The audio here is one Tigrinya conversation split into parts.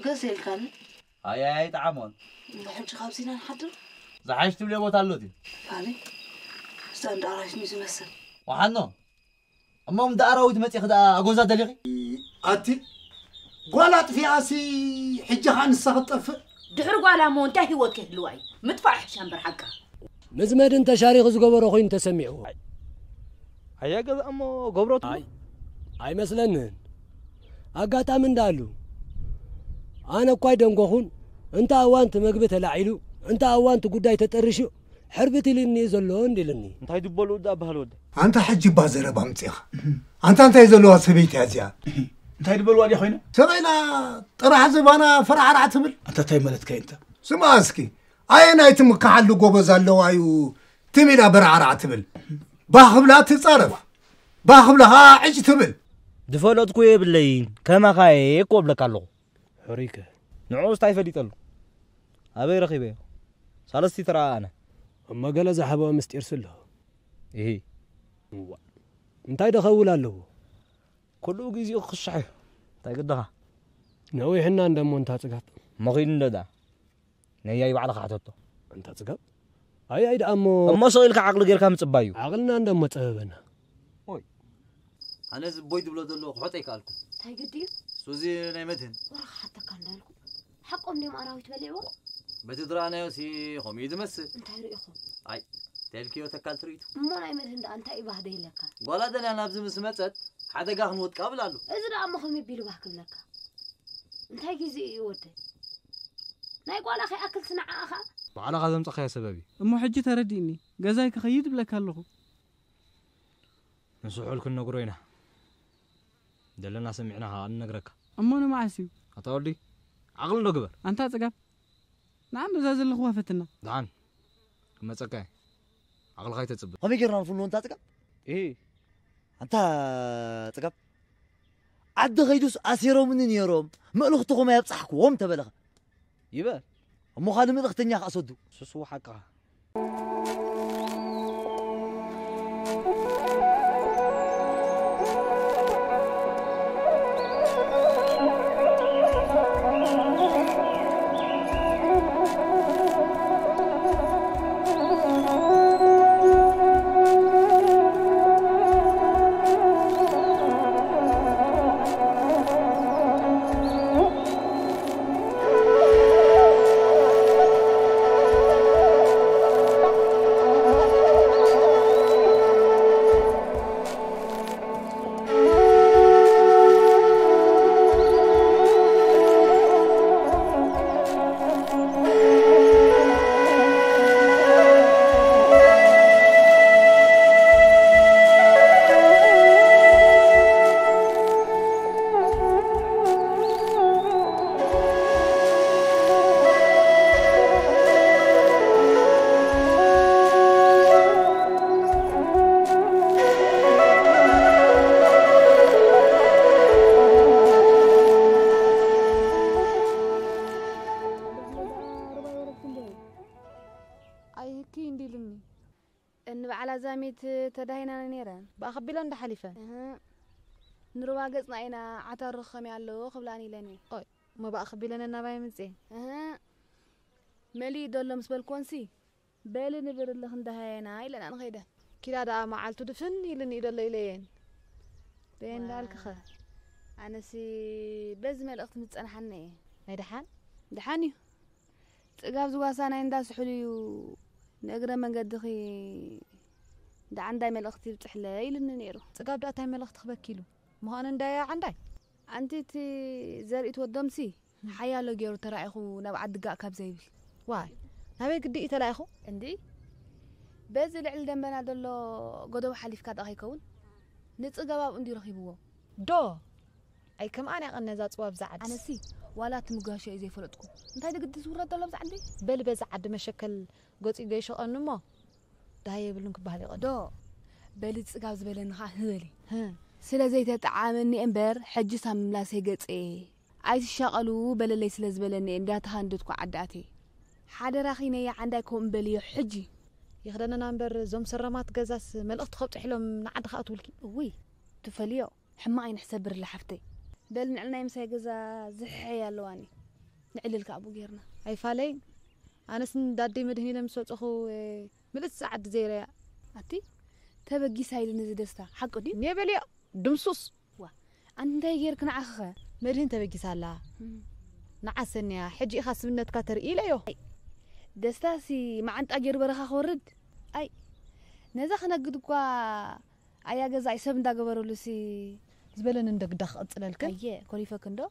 ከስ ኢልካኒ። ኣይ ኣይ ኣይጠዓሞን። እሞ ሕጂ ካብዚ ኢና ንሓድር? ዝሓይሽ ትብልዮ ቦታ ኣሎ ድዩ? ካሊ፣ ስታንድ ኣራሽ እዩ ዝመስል። ወሓኖ፣ እሞ እንዳ ኣራዊት መጺኺ ደኣ ኣጎዛ ደሊኺ? ኣቲ ጓል ኣጥፊኣሲ፣ ሕጂ ኸኣ ንሳ ክትጠፍእ? ድሕሪ ጓላ እሞ እንታይ ህይወት ከይህልዋ እዩ? ምጥፋእ ይሕሻ እምበር ሓቃ። መዝመድን ተሻሪኹ ዝገበሮ ኮይኑ ተሰሚዕዎ። ኣያ ገዛ እሞ ገብሮ ትብሎ? ኣይ፣ ኣይመስለንን። ኣጋጣሚ እንዳሉ። ኣነ እኳ ኣይደንጎኹን። እንተ ኣዋንቲ መግቢ ተላዒሉ፣ እንተ ኣዋንቲ ጉዳይ ተጠርሹ፣ ሕርብት ኢሉኒ ዘሎ እንዲልኒ። እንታይ ድበሉ እዳ በሃል ወደ? ኣንታ ሕጂ እባ ዘረባ ኣምጺኻ። ኣንታ እንታይ ዘለዋ ሰበይቲ እያ እዚኣ? እንታይ ድበልዋ ድያ ኮይነ? ሰበይና ጥራሕ ዝባና ፈራዕራዕ ትብል። ኣንታ እንታይ ማለትካ እዩ እንተ? ስማ እስኪ፣ ኣየናይ ትምክሓሉ ጎበዝ ኣለዋ እዩ ትም ኢላ በራዕራዕ ትብል? ባህ ክብላ ትጻረፍ፣ ባህ ክብላ ኸዓ ዕጭ ትብል። ዝፈለጥኩ የብለይን፣ ከማኻ እየ እኮ እብለካ ኣለኹ። ሕሩይከ? ንዕኡስ እንታይ ፈሊጠሉ? ኣበይ ረኺበዮ? ሳልስቲ ተረኣ ኣነ። እሞ ገለ ዝሓብኦ ምስጢርሲ ኣሎ። እሂ። እዋ። እንታይ ዶ ከውል ኣለዎ? ኩሉ ግዜኡ ክኽሻሕ እዩ። እንታይ ግድኻ? ነዊሕና እንደሞ እንታ ጽጋብ። መኺኑ እንዶ ደኣ። ነያይ ባዕልኻ ሕተቶ። እንታ ጽጋብ? ኣይ፣ ኣይ፣ ደኣ እሞ እሞ ስቕ ኢልካ ዓቕሊ ጌርካ ምጽባይ እዩ። ዓቕልና እንደሞ ጸበበና። ኦይ። ኣነ እዚ ቦይ ዝብሎ ዘሎ ክሖጦ ኣይከኣልኩን። እንታይ ግዲ እዩ? እሱ እዚ ናይ መድህን። ወረ ክሓተካ እንዳልኩ። ሓቆም ድዮም ኣራዊት በሊዕዎ? በቲ ዝረኣናዮ ሲ ከምኡ እዩ ዝመስል። እንታይ ርኢኹም? ኣይ፣ ተልክዮ ተካል ትርኢቱ። እሞ ናይ መድህን ደኣ እንታይ እዩ ባህደ ኢለካ? ጓላ ደልያ ናብዚ ምስ መጸት ሓደጋ ክንወድቃ ብል ኣሎ። እዚ ደኣ እሞ ከመይ ቢሉ ባህ ክብለካ? እንታይ ግዜ እዩ ወደይ? ናይ ጓላ ከይኣክል ስንዓኣ ኸኣ? ባዕልኻ ዘምጻኻዮ ሰበብ እዩ። እሞ ሕጂ ተረዲእኒ። ገዛይ ክኸይድ እብለካ ኣለኹ። ንስሑል ክንነግሮ ኢና። ዘለና ሰሚዕና ኸኣ ንነግረካ። እሞ ንመዓስ እዩ? ኣታ ወዲ፣ ዓቕሊ እንዶ ግበር። ኣንታ ጽጋብ። ንዓም እዛ ዘለኽዋ ፈትና። ደሓን። ክመጸካ እየ። ዓቕልኻ ኣይተጽብእ። ከመይ ጌርና ንፍንዎ እንታ ጽጋብ? እሂ። ኣንታ ጽጋብ። ዓዲ ኸይዱስ ኣሲሮምኒ ነይሮም። መልእኽትኹም ኣየብጻሕክዎም ተበለኸ። ይበል። እሞ ካልእ መልእኽተኛ ከኣ ሰዱ። ስስዉ ሓቅኻ። ኣይህኪ እንዲልኒ። እኒ በዓል ኣዛሚት ተዳሂናነ ነይረን። ብኣኸቢለን ዶ ሓሊፈን? እህ። ንሩባ ገጽና ኢና ዓተር ርኸም ያለው ክብላን ኢለኒ። ኦይ፣ እሞ ብኣኸቢለን እናባይ ምጽኤ? እህ። መሊእ ዶ ኣሎ ምስ በልክወንሲ፣ በሊ ንብር ኣለኽ እንዳሃየና ኢለና ንኸይደ። ኪዳ ደኣ መዓልቱ ድፍን ኢልኒ እዩ ደሎ ኢለየን። ደየ እንዳልክኸ? ኣነሲ በዚ መልእኽቲ ምስ ጸንሓኒ እየ። ናይ ደሓን? ደሓን እዩ። ጽጋብ ዝጓሳ ናይ እንዳ ስሑል እዩ። ንእግረ መንገድኺ ደኣ እንዳይ መልእኽቲ ይብጽሕለ ኢልኒ ነይሩ። ጽጋብ ደኣ እንታይ መልእኽቲ ክበኪሉ? ምዃኑ እንዳያ ዓንዳይ? ኣንቲ እቲ ዘርእት ወዶምሲ ሓያሎ ገይሩ ተራኢኹ ናብ ዓዲ ጋእ ካብ ዘይብል። ዋይ፣ ናበይ ግዲ እዩ ተላኢኹ? እንዲ በዚ ልዕሊ ደንበና ዘሎ ጎደቦ ሓሊፍካ ደኣ ከይከውን ንጽጋብ ኣብኡ እንዲ ረኺብዎ። ዶ? ኣይ ከም ኣነ ያቐነ እዛ ጽዋብ ዝዓዲ። ኣነሲ ዋላ እቲ ምጋሾ እዩ ዘይፈለጥኩ። እንታይ ድግዲ ዝውረድ ዘሎ ብዛ ዓዲ? በሊ በዛ ዓዲ መሸከል ገጺ ገይሸቐኒ እሞ ደሃይ የብሉን ክበሃል ይቐዱ። ዶ በሊ ጽጋብ ዝበለኒ ኸዓ ህበሊ። ህም። ስለ ዘይተጠዓመኒ እምበር ሕጂ ሳብ ምምላሰይ ገጸ ኣይትሻቐሉ በለለይ ስለ ዝበለኒ እየ እንዳተሃንደድኩ ዓዲ ኣትየ። ሓደራኺ ነየ ዓንዳይ ከምኡ በልዮ ሕጂ። ይኽደነና እምበር እዞም ሰረማት ገዛስ መልእኽቲ ከብጽሕሎም ንዓዲ ክኣትውልኪ። እውይ ትፈልዮ። ሕማቕ ኣይንሕሰብርላ ሓፍተይ። በል ንዕልናይ ምሳይ ገዛ ዝሕሐይ ኣለዋኒ። ንዕልል ከኣ ኣብኡ ጌርና። ኣይፋለይን። ኣነስ ንዳደይ መድህን ኢለ ምስ ወጸኹ፣ እ፣ ምልእቲ ጸዓት ዘይረያ። ኣቲ ተበጊሳ ኢሉ ነዚ ደስታ፣ ሓቁ ድዩ? ኔበልዮ፣ ድምሱስ። ዋ፣ ኣንቲ እንታይ ጌርክ ንዓኽኸ? መድህን ተበጊሳ ኣላ። እም። ንዓሰንያ፣ ሕጂ ኢኻ ስብነትካ ተርኢ ኢለዮ። ደስታሲ መዓንጣ ገይሩ በረኻ ክወርድ? ኣይ፣ ነዛ ክነግድ እኳ ኣያ ገዛኢ ሰብ እንዳገበረሉሲ ዝበለኒ እንደ ግዳ ክቕጽለልክን? ኣየ፣ ኮሊፈክን ዶ?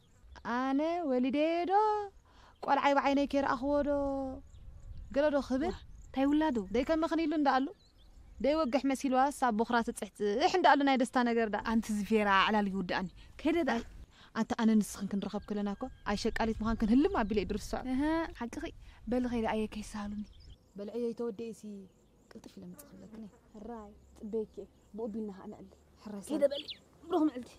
ኣነ ወሊደዮ ዶ? ቆልዓይ ብዓይነይ ከይረኣኽዎ ዶ? ገለ ዶ ክብል? ዋ፣ እንታይ ውላዱ? ደይ ከመኽን ኢሉ እንዳኣሉ? ደይ ወግሕ መሲልዋስ ኣብ ቦኽራ ትጽሕጽሕ እንዳኣሉ ናይ ደስታ ነገር ደኣ። ኣንቲ ዝፌራ ኣዕላል ይውድኣኒ። ከይደ ደኣ። ኣይ፣ ኣንታ ኣነ ንስኽን ክንረኸብ ከለና እኮ ኣይ ሸቃሊት ምዃንክን ህልም ኣቢለ እየ ድርሳዕ። እህ፣ ሓቅኺ። በሊ ከይደ ኣየ ከይሳሃሉኒ። በልዕዮ ይተወደኤሲ ቅልጥፍ ኢለ መጽእ ክብለክን እየ። ሕራይ፣ ጽበየኪ እየ። ብኡ ቢልና ኸኣ ንዕሊ። ሕራይ ከይደ ሰላም። በሊ፣ ብሩኽ ምዕልቲ።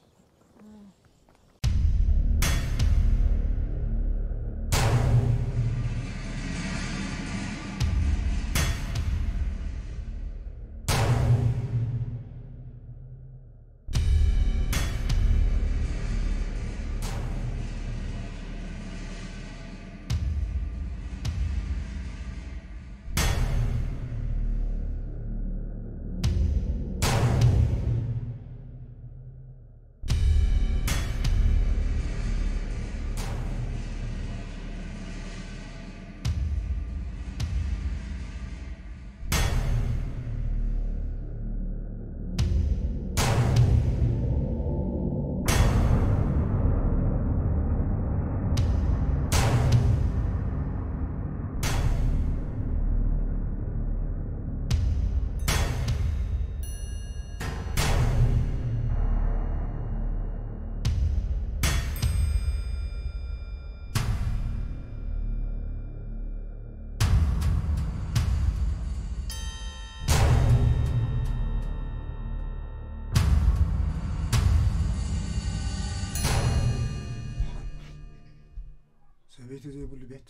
ሰበይቲ ዘይብሉ ቤት።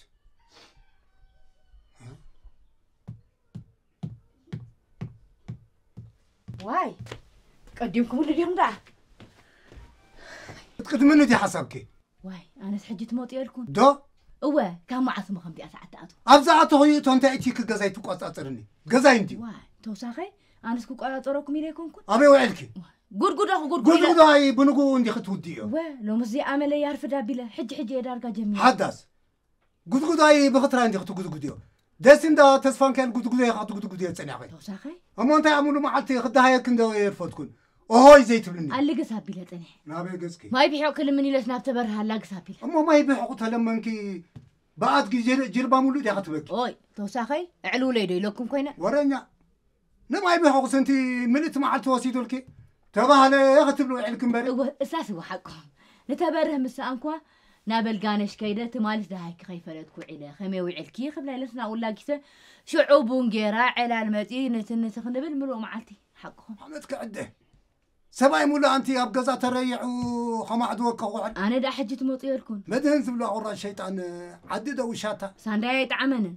እ? ዋይ፣ ቀዲምኩምሉ ዲኹም ደኣ? ቅድሚ ንዲ ሓሳብኪ። ዋይ፣ ኣነስ ሕጂ ትመጡ የልኩን። ዶ? እወ፣ ካብ መዓስ እሞ ከምዚኣ ሰዓት ትኣትዉ? ኣብዛ ኣተኹ ይእቶ እንታይ እቲ ክገዛይ ትቆጻጸርኒ? ገዛይ እንድዩ። ዋይ፣ ተውሳኸይ፣ ኣነስ ክቆጻጸረኩም ኢለ ኣይኮንኩን። ኣበይ ውዕልኪ? ዋይ፣ ጉድጉዶ ክጉድጉዶ ኢለ። ጉድጉዶ ኣይ ብንግኡ እንዲኺ ትውድእዮ። ወ፣ ሎምስ ዘይኣመለ ያርፍድ ኣቢለ፣ ሕጂ ሕጂ እየ ዳርጋ ጀሚረ። ሓዳስ፣ ጉድጉዶ ኣይ ብኽትራ እንዲኺ ትጉድጉድዮ። ደስ እንዳ ተስፋ ሚካኤል ጉድጉዶ ኢኻ ክትጉድጉድዮ ጸኒሕኺ። ተውሳኸይ? እሞ እንታይ ኣሙሉ መዓልቲ ክደሃየክ እንዶ የርፈድኩን? ኦሆይ ዘይትብልኒ። ኣልግስ ኣቢለ ጸኒሐ። ናበይ ገጽኪ? ማይ ብሒቕ ክልምን ኢለስ ናብ ተበርህ ኣላግስ ኣቢለ። እሞ ማይ ብሒቑ ተለመንኪ ብኣድጊ ጅል-፣ ጅልባ ሙሉእ ዲኻ ትበኪ? ኦይ፣ ተውሳኸይ፣ እዕልውለይ ዶ ኢለኩም ኮይነ? ወረኛ። ንማይ ብሕቑ ስንቲ ምልእቲ መዓልቲ ወሲዱልኪ? ተባህለ ክትብሊ ውዒልኪ እምበሪ። እወ፣ እሳስ እወ ሓቅኹም። ንተበርህ ምስ ሰኣንኩዋ፣ ናብ ኣልጋነሽ ከይደ፣ ትማሊስ ደሃይኪ ከይፈለጥኩ ውዒለ፣ ከመይ ውዒልኪ? ክብላ ኢለስ ናብኡ ላጊሰ፣ ሽዑ ቡን ጌራ፣ ዕላል መጺኡ፣ ንትንቲ ክንብል ምሉእ መዓልቲ። ሓቅኹም። ዓመት ክዕደ። ሰብኣይ ሙሉእ ኣንቲ ኣብ ገዛ ተረይዑ ከማዕድወካ ክውዕል። ኣነ ደኣ ሕጂ ትመጹ የልኩን። መድህን ዝብላ ቁራሽ ሸይጣን ዓዲ ዶ ውሻታ? ሳንዳይ ኣይጠዓመንን።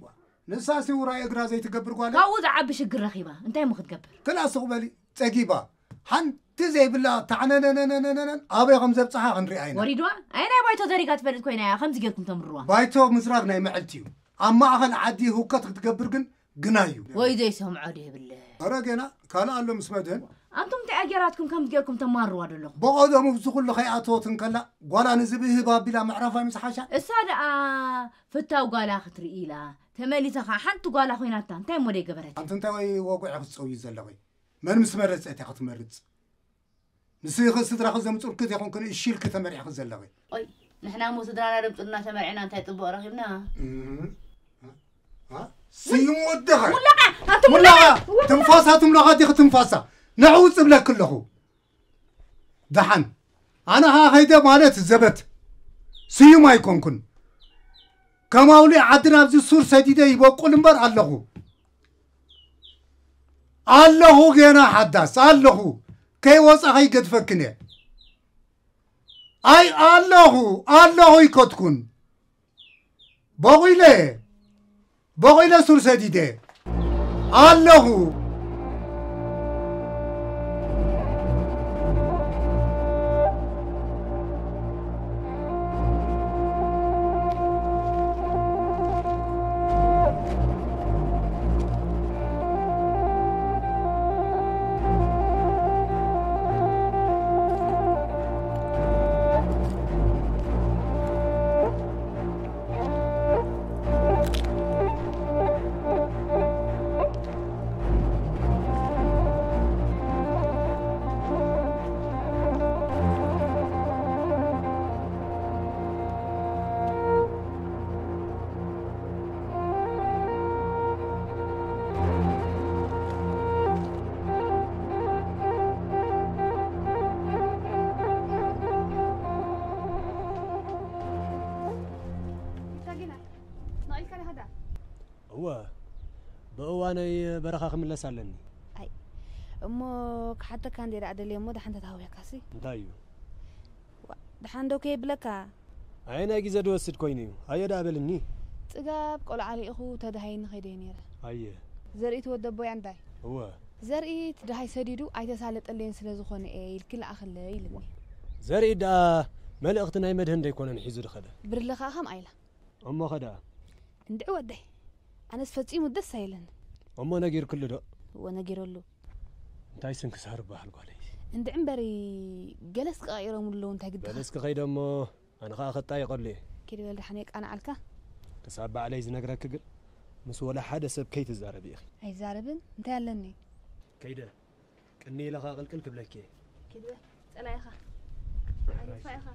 ንሳሲ ውራይ እግራ ዘይትገብር ጓል። ካብኡ ዝዓቢ ሽግር ረኺባ። እንታይ እሞ ክትገብር? ክላ ሱቕ በሊ፣ ጸጊባ። ሓንቲ ዘይብላ ታዕነነነነነነን ኣበይ ከም ዘብጽሓ ክንሪኣ ኢና። ወሪድዋ? ኣየናይ ባይቶ ዘሪጋ ትፈልጥ ኮይና እያ ከምዚ ጌርኩም ተምርዋ? ባይቶ ምዝራግ ናይ መዕልቲ እዩ። ኣብ ማእኸል ዓዲ ህውከት ክትገብር ግን ግናይ እዩ። ወይ ዘይሰምዖ ድህብለ። ኣረ ጌና ካልእ ኣሎ ምስ መድህን። ኣንቱም እንታይ ኣገራትኩም ከምዚ ጌርኩም ተማርዋ ዘለኹም? ብቐደሙ ብዚ ኩሉ ከይኣተወት እንከላ ጓላ ንዝብህብ ኣቢላ ምዕራፋ ምስ ሓሻ። እሳ ደኣ ፍታው ጓላ ክትርኢ ኢላ፣ ተመሊሳ ኸዓ ሓንቲ ጓላ ኮይናታ፣ እንታይ እሞ ደይገበረት? ኣንቲ እንታይ ወይ ወጉዒ ክትጸውዪ ዘለኺ? መን ምስ መረጸት እያ ክትመርጽ? ንስኺ ስድራኺ ዘምጽኡልኪ ዘይኮንክን እሺ ኢልኪ ተመሪዕኺ ዘለኺ። ኦይ፣ ንሕና እሞ ስድራና ደምጽኡልና ተመርዕና እንታይ ጽቡቕ ረኺብና? እህ፣ እ፣ እ፣ ስዩም ወድኻ። ሙላኻ፣ ኣንተ ሙላኻ፣ ሙላኻ። ትንፋሳ ትምለኻ ዲኺ ትንፋሳ? ንዕኡ ጽብለኪ ኣለኹ። ደሓን። ኣነ ኸኣ ኸይደ ማለት ዘበት። ስዩም ኣይኮንኩን። ከም ኣውሊዕ ዓድና ኣብዚ ሱር ሰዲደ ይበቁል እምበር ኣለኹ። ኣለኹ ጌና ሓዳስ፣ ኣለኹ። ከይወጻ ከይገድፈክን እየ። ኣይ፣ ኣለኹ፣ ኣለኹ ይከትኩን። በቑለ፣ በቑለ ሱር ሰዲደ። ኣለኹ። ኣነይ በረኻ ክምለስ ኣለኒ። ኣይ እሞ ክሓተካ እንዴ ደኣ ደልየ እሞ ደሓን ተታሃውየካሲ። እንታይ እዩ? ደሓን ዶ ከየብለካ? ኣይ ናይ ግዜ ድወስድ ኮይኑ እዩ። ኣየ ደኣ በልኒ። ጽጋብ ቆልዓ ርኢኹ ተዳሃይኒ ከይደ ነይረ። ኣየ ዘርኢ ትወደቦያ እንታይ? እወ ዘርኢ ትዳሃይ ሰዲዱ ኣይተሳለጠለይን ስለ ዝኾነ እየ ኢልኪ ለኣኽለይ ኢልኒ። ዘርኢ ደኣ መልእኽቲ ናይ መድህን ደይኮነን ሒዙ ድኸደ። ብርለ ከኣ ከም ኣይላ እሞ ኸደኣ እንድዒ ወደይ ኣነስ ፈጺሙ ደስ ኣይለን። እሞ ነጊርክሉ ዶ? እወ ነጊረሉ። እንታይ ስንክሳር በሃል ጓለይ። እንድዒ እምበሪ ገለስ ቀቃይሮም ኣለዉ እንታይ ግድኻ? በለስ ክኸይደ እሞ ኣነ ኸዓ ከጣይቐሉ እየ። ኪድ በል ደሓን የቃንዓልካ። ክሳብ ባዕለይ ዝነግረኪ ግን ምስ ወላ ሓደ ሰብ ከይትዛረቢ ኢኺ። ኣይዛረብን እንታይ ኣለኒ? ከይደ ቅኒ ኢለ ኸዓ ቅልቅል ክብለኪ እየ። ኪድ በል ጸላኢኻ ኣይፋኢኻ።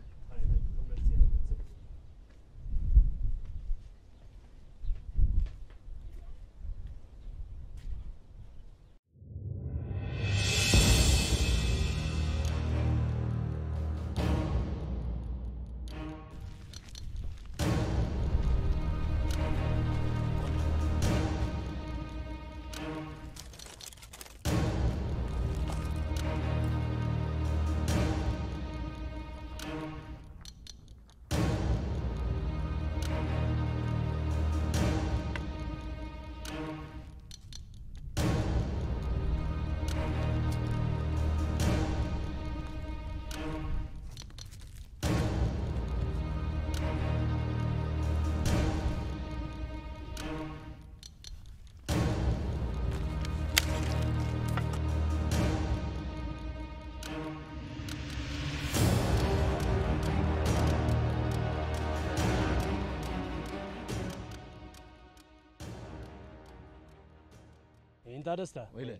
ኢንታ ደስታ ወይለ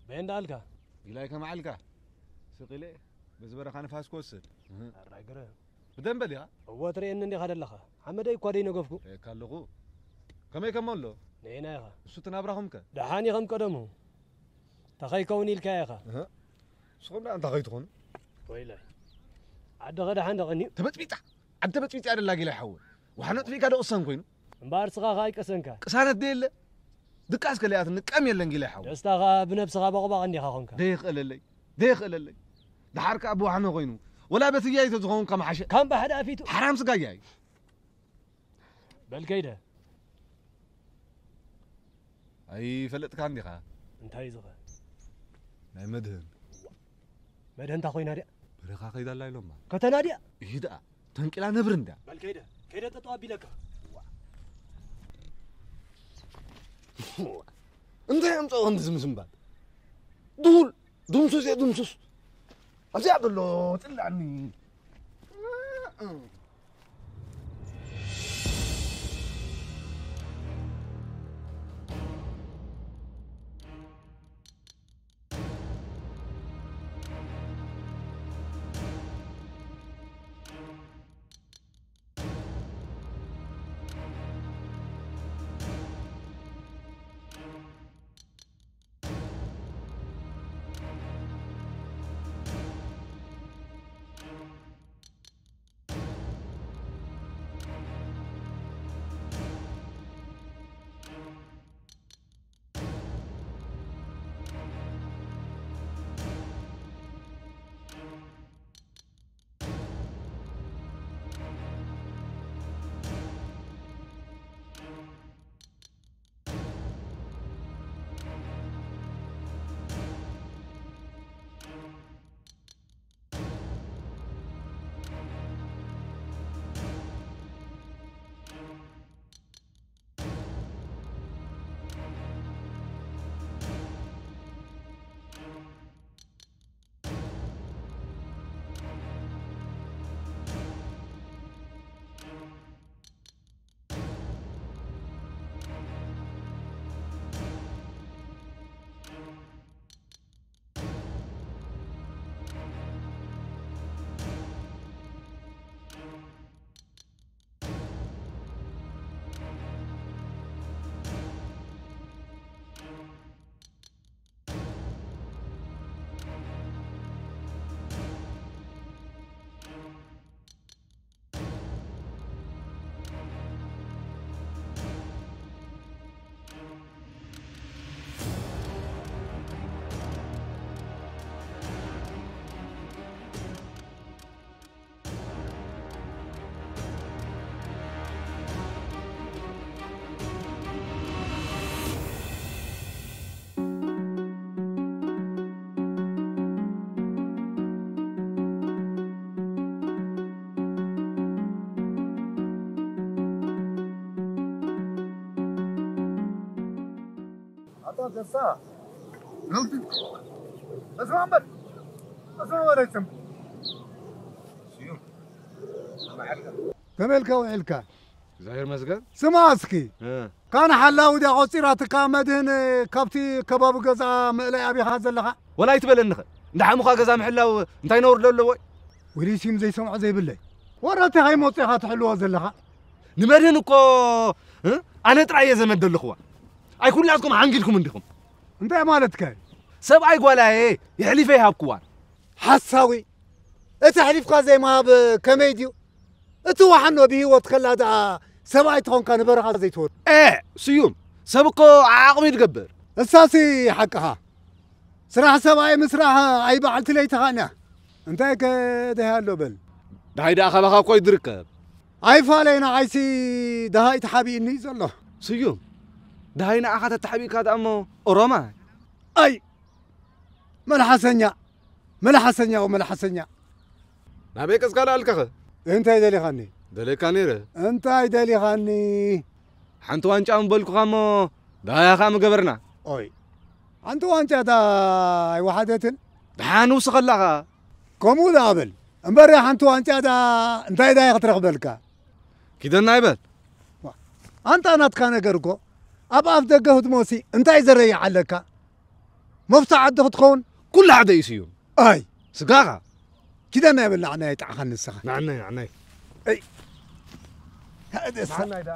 በይ እንዳልካ ኢላይ ከመዓልካ ስቕ ኢለ በዚ በረኻ ንፋስ ክወስድ እህ። ኣራግረ ብደንበ ዲኻ እወ ትርእየኒ እንዲኻ ደለኻ ሓመደይ እኳ ደይነገፍኩ ርእየካ ኣለኹ ከመይ ከሞ ኣሎ ንኤና ኢኻ እሱ ትናብራኹምከ ደሓን ኢኸም ቀደሙ ተኸይከውን ኢልካ ኢኻ እህ። ንስኹም ደኣ እንታይ ከይትኾኑ ወይላይ ዓድኸ ደሓን ደቐንዩ ተበጥቢጣ ዓዲ ተበጥቢጣ ደላ ጊላ ይሓወ ዋሕኖ ጥፊእካ ደቕሰን ኮይኑ እምበኣር ስኻ ኸኣ ኣይቀሰንካ ቅሳነት ደየለ ድቃስ ከለያት ንቀም የለን ጊላ ይሓወ ደስታ ኸኣ ብነብስኻ በቕባቕ እንዲኻ ኾንካ ደይኽእለለይ ደይኽእለለይ ደሓር ከኣ ብዋሕኖ ኮይኑ ወላ በትያይ ተዝኸውን ከም ሓሸ ካምባ ሓደ ኣፊቱ ሓራም ስጋያ እዩ በል ከይደ ኣይፈለጥካን ዲኻ እንታይ ዝኸ ናይ መድህን መድህንታ ኮይና ድያ በረኻ ከይዳ ኣላ ኢሎማ ከተና ድያ ይህ ደኣ ተንቂላ ነብር እንዳ በል ከይደ ከይደ ጠጠው ኣቢለካ እንታይ ኣምፀኦ ከምዚ ዝምስምባል ድሁል ድምሱስ እየ ድምሱስ ኣብዚኣ ዘሎ ጥላዕኒ ተስፋ፣ ሎምቲ፣ ተስፋ እምበር፣ ተስፋ እምበር ኣይትሰምዕ። ስዩም፣ ከመይ ኢልካ ውዒልካ? እግዚኣብሔር ይመስገን። ስማ እስኪ፣ እ። ካን ሓላዊ ድያ ቆጺራትካ መድህን ካብቲ ከባቢ ገዛ ምእላይ ኣቢኻ ዘለኻ? ወላ ኣይትበለንኸ። እንዳ ሓሙኻ ገዛ ምሕላው እንታይ ነውር ዶ ኣለዎ? ወሊሲም ዘይሰምዖ ዘይብለይ። ወረ እንታይ ሃይሞጽ ኢኻ ትሕልዎ ዘለኻ? ንመድህን እኮ፣ እ? ኣነ ጥራይ እየ ዘመድ ዘለኽዋ። ኣይ ኩላትኩም ሓንጊልኩም እንዲኹም። እንታይ ማለትከ? ሰብኣይ ጓላየ የሕሊፈ ይሃብክዋ። ሓሳዊ። እቲ ኣሕሊፍካ ዘይምሃብ ከመይ ድዩ? እቲ ወሓኖ ብህይወት ከላ ደኣ ሰብኣይ ተኾንካ ንበረኻ ዘይትወርድ። ኤ፣ ስዩም፣ ሰብ እኮ ዓቕሚ እዩ ዝገብር። እሳሲ ሓቅኻ። ስራሕ ሰብኣይ ምስራሕ ኣይ በዓልቲ ለይትኻን እያ። እንታይ ከ ደሃይ ኣሎ በል። ደሃይ ደኣ ካባኻ እኮ እዩ ዝርከብ። ኣይፋለይ ንዓይሲ ደሃይ ተሓቢእኒ እዩ ዘሎ። ስዩም፣ ደሃይ ንዓኻ ተተሓቢእካ ደኣ እሞ ኦሮማይ። ኣይ፣ መልሓሰኛ፣ መልሓሰኛ፣ ወመልሓሰኛ። ናበይ ቀጽካ ደኣ ኣልካኸ? እንታይ ደሊኻኒ? ደልየካ ነይረ። እንታይ ደሊኻኒ? ሓንቲ ዋንጫ ምበልኩኻ እሞ፣ ደሃያ ኸኣ ምገበርና። ኦይ፣ ሓንቲ ዋንጫ ዳ ኣይወሓደትን? ደሓን ውስኸላኻ። ከምኡ ደኣ በል። እምበር ሓንቲ ዋንጫ ዳ እንታይ ዳ ክትረኽበልካ? ኪደና ይበል። ዋ፣ ኣንታ ናትካ ነገር እኮ ኣብ ኣፍ ደገ ህድሞሲ እንታይ ዘረይዓለካ? መፍቶ ዓዲ ክትኸውን? ኩሉ ሓደ እዩ ስዩም። ኣይ። ስጋኻ። ኪደና ይበል ንዓናይ ኣይጥዓኻን ንስኻ። ንዓናይ፣ ንዓናይ። ኣይ። ንዓናይ ዳ።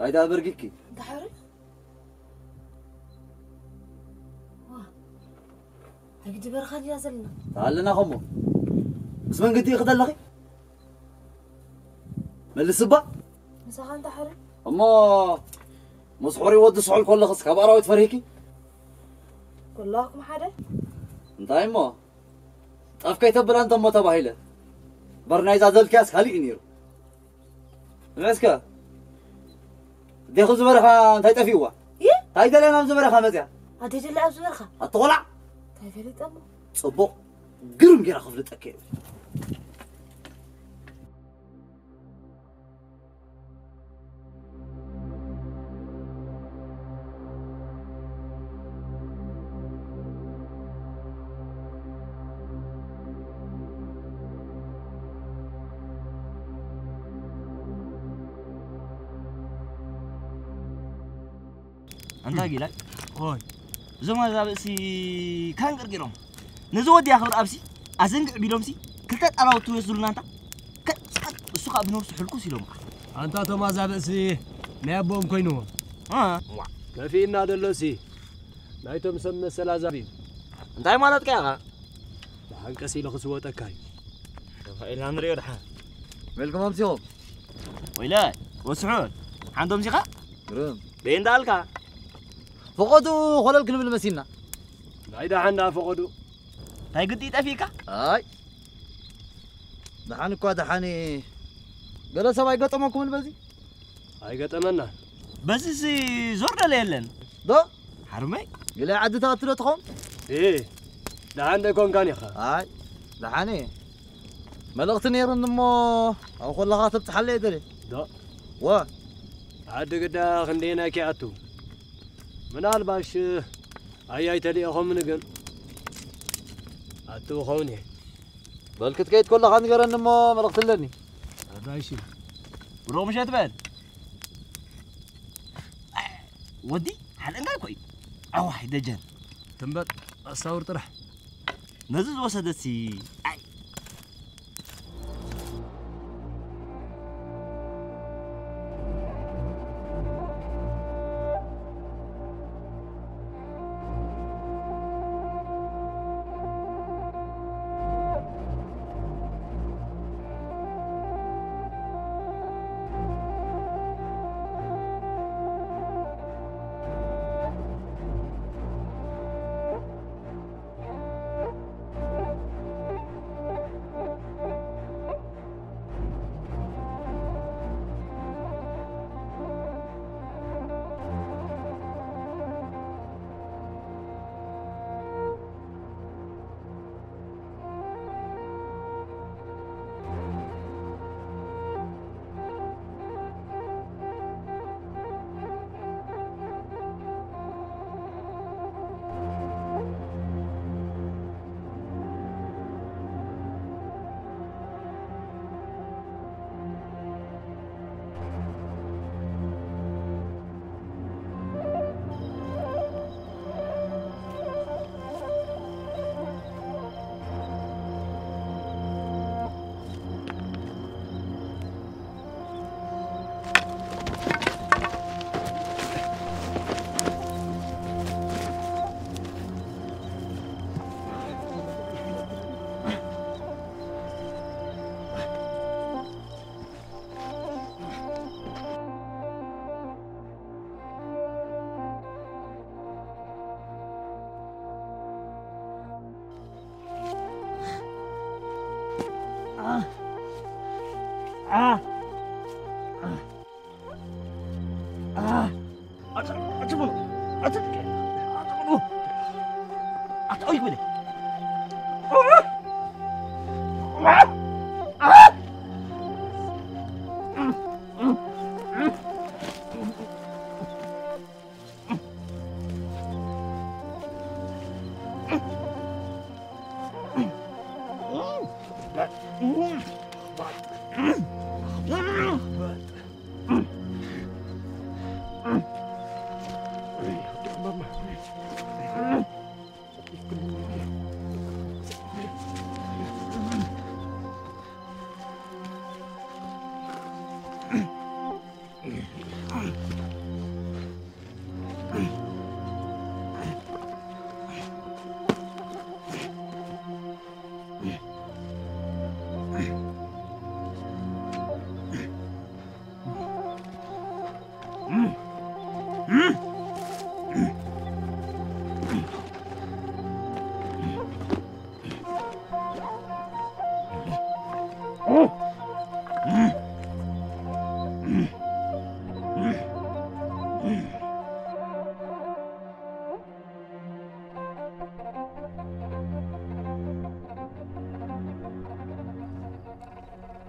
ኣይዳ በርጊኪ። ድሓሪ? ዋ፣ ኣብ ግዲ በረኻ ድያ ዘለና? ኣለና ኸሞ። ምስ መን ግዲ ኢኺ ዘለኺ? መልስ እባ። ምሳኻ እንተ ሓረ? እሞ ምስ ሑሪ ወዲ ስሑል ከለኽስ ካብ ኣራዊት ፈሪህኪ? ኩላኩም ሓደ? እንታይ እሞ? ጠፍ ከይተብላ እንተ እሞ ተባሂለ። በር ናይዛ ዘልክያስ ካሊእ እዩ ነይሩ። ንዕስከ፣ ኣዴኹ ዝበረኻ እንታይ ጠፊእዋ? ይ? እንታይ ደልያ ናብ ዝበረኻ መጽያ? ኣደይ ደላ ኣብ ዝበረኻ? ኣቲ ቆልዓ? እንታይ ፈሊጠ እሞ? ጽቡቕ፣ ግርም ጌራ ክፍልጠኪ እየ። ኣንታ ጊላይ። ኦይ። እዞም ኣዛብእሲ ካንቅርቂሮም። ነዚ ወዲ ኣኽብር ኣብሲ ኣዘንግዕ ቢሎምሲ ክልተ ጣላውቲ ወስዱልና ኣንታ። ከ-፣ እሱ ኸኣ ብነብሱ ሕልኩስ ኢሎም። ኣንታ እቶም ኣዛብእሲ ናይ ኣቦኦም ኮይንዎም። እ። ዋ፣ ከፊእና ደሎሲ ናይቶም ሰብ መሰል ኣዛብእ እዩ። እንታይ ማለትካ ኢኻ? ደሓን ቀስ ኢሉ ክስወጠካ እዩ። ኢልና ንሪኦ ደሓን። መልኩም ኣምሲኹም። ወይለ፣ ወስሑል፣ ሓንቶም ሲኻ? ግርም። በይ እንዳልካ። ፈቐዱ ኾለል ክንብል መሲልና። ናይ ደሓን ደኣ ፈቐዱ። እንታይ ግዲ ጠፊእካ? ኣይ። ደሓን እኳ ደሓን እየ። ገለ ሰብ ኣይገጠመኩምን በዚ? ኣይገጠመና። በዚሲ ዞር ደለ የለን። ዶ? ሓርመይ? ገለ ዓዲ ትኣቱ ዶ ትኸውን? እ፣ ደሓን ዶ ኣይኮንካን ኢኻ? ኣይ፣ ደሓን እየ። መልእኽቲ ነይሩኒ እሞ፣ ኣብ ኮለኻ ተብጽሓለይ እየ ደልየ። ዶ? ወ። ዓዲ ግዳ ክንደየናይ ከይኣቱ? ምናልባሽ ኣያይ ተልእኾምኒ ግን ኣቱ ኸውን እየ። በል ክትከይድ ከለኻ ንገረኒ እሞ፣ መልእኽቲ ኣለኒ። ኣባይሽ፣ ብሩቕ ምሸት በል። ወዲ፣ ሓደንጋ እኮ እዩ። ኣዋይ፣ ደጀን። ትንበል፣ ኣሳውር ጥራሕ። ነዚ ዝወሰደሲ፣ ኣይ።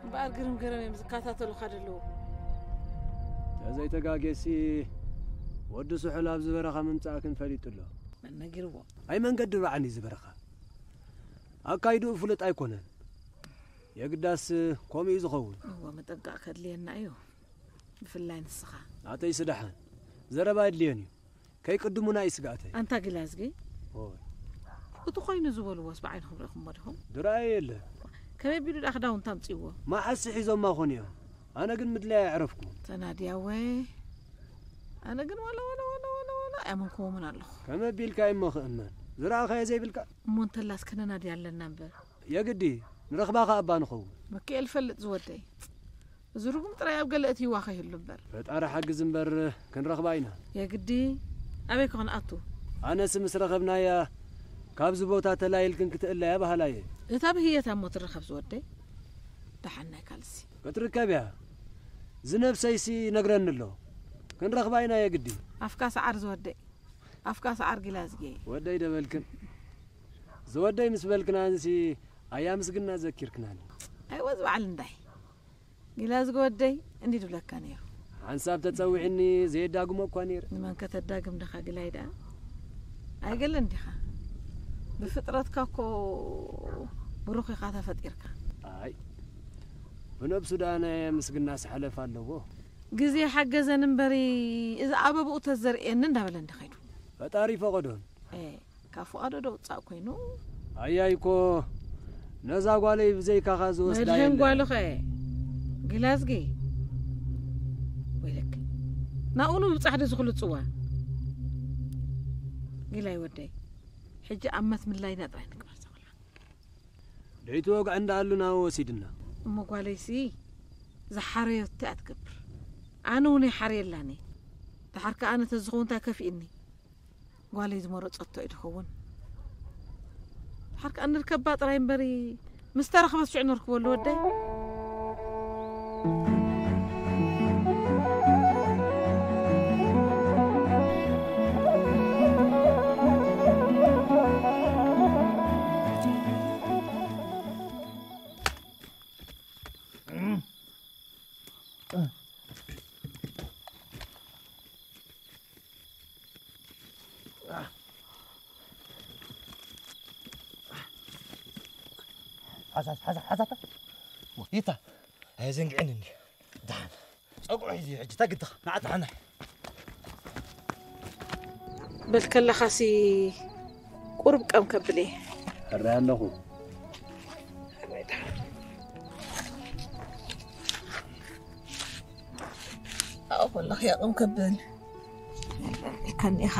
እምበኣር ግርም ገረም እዮም ዝከታተሉኻ ዘለዉ። ተዘይተጋጌሲ ወዲ ስሑል ኣብዚ በረኻ ምምጻእክን ፈሊጡ ኣሎ። መን ነጊርዎ? ኣይ መንገዲ ርዓኒ እዚ በረኻ። ኣካይድኡ ፍሉጥ ኣይኮነን። የግዳስ ከምኡ እዩ ዝኸውን። እወ፣ ምጥንቃቕ ከድልየና እዩ። ብፍላይ ንስኻ። ኣተይ ስደሓን፣ ዘረባ የድልየን እዩ። ከይቅድሙና እዩ ስግኣተይ። ኣንታ ግላዝጊ፣ ኦይ። እቲ ኮይኑ ዝበልዎስ ብዓይንኹም ርኢኹምዎ ዲኹም? ዝረኣየ የለ። ከመይ ኣቢሉ ደኣ ክዳውንቲ ኣምጺእዎ? መዓስ ሒዞማ ኾን እዮም? ኣነ ግን ምድላይ ኣየዕረፍኩ። ተናድያ ወይ? ኣነ ግን ዋላ፣ ዋላ፣ ዋላ፣ ዋላ፣ ዋላ ኣያመንክዎምን ኣለኹ። ከመይ ኣቢልካ እሞ ክእመን? ዝረኣኻዮ ዘይብልካ? እሞ እንተላስ ከነናድያ ኣለና እምበር። የግዲ፣ ንረኽባ ከኣ እባ ንኸውን። መኪኤል ፈልጥ ዝወደይ። እዚ ርጉም ጥራይ ኣብ ገለ እትይዋ ከይህሉ እምበር። ፈጣሪ ሓግዝ እምበር ክንረኽባ ኢና። የግዲ፣ ኣበይ ከ ክንኣቱ? ኣነስ ምስ ረኸብናያ፣ ካብዚ ቦታ ተላይልክን ክትእለያ በሃላየ። እታ ብህየት እሞ ትረኸብ ዝወደይ። ደሓን ናይ ካልሲ። ክትርከብ እያ። ዝነብሰይሲ ነግረኒ ኣሎ። ክንረኽባ ኢና የግዲ። ኣፍካ ሰዓር ዝወደይ፣ ኣፍካ ሰዓር ጊላዝጌ። ወደይ ደበልክን ዝወደይ ምስ በልክናንሲ ኣያ ምስግና ዘኪርክናኒ። ኣይወዝ በዓል እንዳይ ጊላዝጌ ወደይ እንዲ ድብለካ ነይሩ። ሓንሳብ ተጸዊዕኒ ዘየዳግሞ እኳ ነይረ። ንመን ከተዳግም ደኻ ግላይ ደኣ? ኣይገለን ዲኻ? ብፍጥረትካ እኮ ብሩኽ ኢኻ ተፈጢርካ። ኣይ ብነብሱ ደኣ ናይ ምስግና ስሕለፍ ኣለዎ። ግዜ ሓገዘን እምበሪ እዚ ኣበብኡ ተዘርእየኒ እንዳበለ እንዲ ኸይዱ። ፈጣሪ ፈቐዶን። ኤ፣ ካብ ፍቓዶ ዶ ውጻእ ኮይኑ? ኣያይ እኮ ነዛ ጓለይ ብዘይካኻ ዝወስዳ መድህን የለን። ጓልኸ ግላዝጊ ወይለክ ናብኡ ንምብጻሕ ዶ ዝኽሉ ጽዋ? ግላይ ወደይ ሕጂ ኣብ መት ምላይና ጥራይ ንግበር ዘኽላ። ደይቲ ወግዒ እንዳኣሉ ናብ ወሲድና። እሞ ጓለይሲ ዝሓረዮቲ እያ ትገብር። ኣነ እውን ይሓርየላኒ። ድሓር ከኣ ነተ ዝኸውን እንታይ ከፊእኒ? ጓለይ ዝመረጸቶ እዩ ዝኸውን። ድሓር ከኣ ንርከባ ጥራይ እምበሪ ምስ ተረኽበት ሽዑ ነርክበሉ ወደይ። ሓዛ ሓዛ ሓዛታ ይታ ኣይዘንግዕን እንዲ ደሓን ጸጉዑ ሒዙ እዩ ሕጂ ተግድኻ ንዓት ሓና በል ከለኻሲ ቁሩብ ቀም ከብል እየ ሕራይ ኣለኹ ኣብኡ ከለኺ እያ ቀም ከብል ኢልካኒ ኢኻ